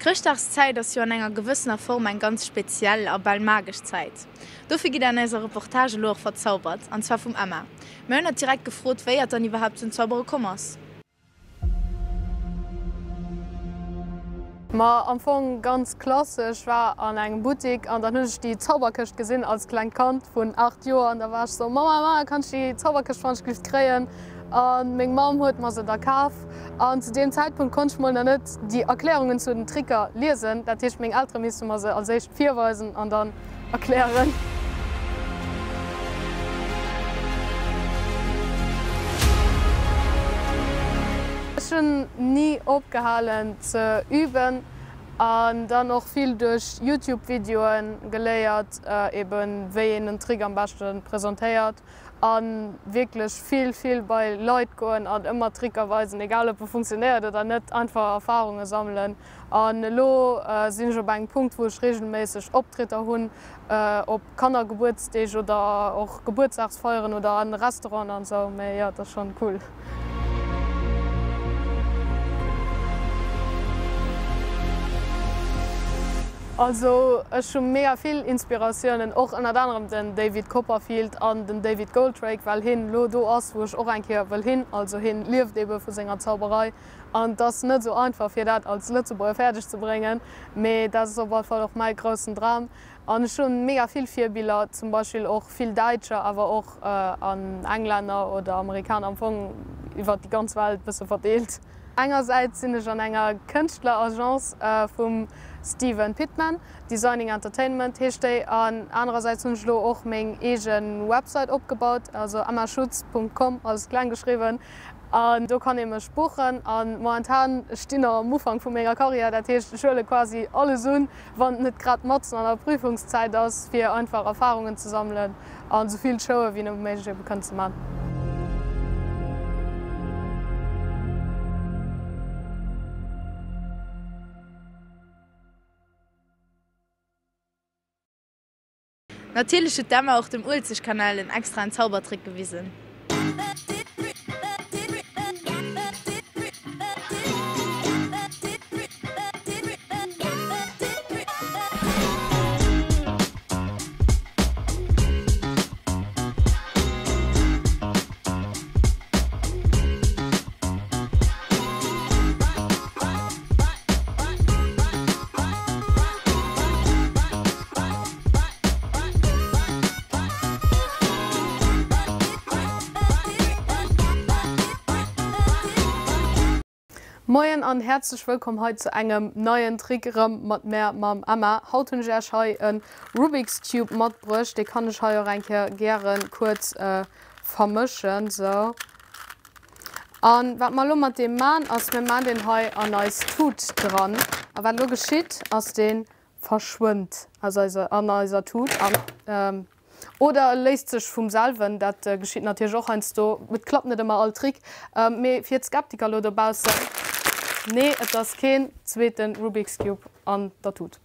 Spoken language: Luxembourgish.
D'Chrëschtdagszäit ass jo an enger gewëssener Form eng ganz speziell a bal magesch Zäit. Dofir gitt der an eiser Reportage elo och verzaubert, an zwar vum Emma. Mir hunn hatt direkt gefrot, wéi hatt dann iwwerhaapt zum Zaubere komm ass. Ma am Fong ganz klassesch, war an engem Buttik an dann hunn ech déi Zauberkëscht gesinn als klengt Kand vun 8 Joer an da war ech sou, Mama, Mama, kann ech déi Zauberkëscht wann ech giff kréien? An meng Mamm huet mer se da kaf an zu deem Zäitpunkt konnt ech mol nach net déi Erklärungen zu den Tricker liesen, dat heescht meng Eltere misste mer se als éischt virweisen an dann erklären. Ech hunn ni opgehalen ze üben an dann och vill duerch Youtube Videoen geléiert, eben wéi een en Trick am beschte presentéiert a wierklech vill, vill bei Leit goen an ëmmer Tricker weisen, egal ob e funktionéiert oder net, einfach Erfarunge sammelen. An elo sinn ech op engem Punkt, wou ech reegelméisseg Optritter hunn, op Kannergebuertsdeeg oder och Gebuertsdagsfeieren oder an Restauranten an esou. Mee jo, et ass schonn cool. Also ech hu mega vill Inspiratiounen, och ënnert anerem den David Copperfield an den David Goldrake, well hien elo do ass wou ech och eng Kéier wëll hin. Also hien lieft ebe vu senger Zauberei an et ass net esou einfach fir dat als Lëtzebuerger fäerdeg ze bréngen, mee dat ass op alle Fall och mäi groussen Dram. An ech hu mega vill Virbiller, zum Beispill och vill Däitscher, awer och an Englänner oder Amerikaner, am Fong iwwert déi ganz Welt bësse verdeelt. Engersäits sinn ech an enger Kënschtleragence vum Steven Pitman, Designing Entertainment heescht déi, an anerersäits hunn ech elo och meng eege Website opgebaut, also emmaschutz.com, alles kleng geschriwwen, an do kann ee mech buchen. A momentan, ech stinn nach am Ufank vu menger Karriär, dat heescht ech huele quasi alles un, wann et net grad matzen an der Prüfungszäit ass, fir einfach Erfarungen ze sammelen an esou vill Showen wéi nëmme méiglech ebe kënnen ze man. Natierlech huet d'Emma och dem Uelzechtkanal en extraen Zaubertrick gewisen. Moien an häerzlech wëllkomm hei zu engem neien Trick erëm mat mär mam Emma. Haut hunn ech äech hei en Rubik's Cube matbruecht, dee kann ech hei och eng Kéier gären kuerz vermëschen sou. An wat mer elo mat deem man ass, mir man deen hei an eis Tut dran. A wat elo geschitt ass, deen verschwënnt aus eiser, an eiser Tut an oder e léist sech vum selwen. Dat geschitt natierlech och heiansdo. Et klappt net ëmmer all Trick. Mee fir d'Skeptiker elo dobaussen, nee, et ass keen zweete Rubik's Cube an der Tut.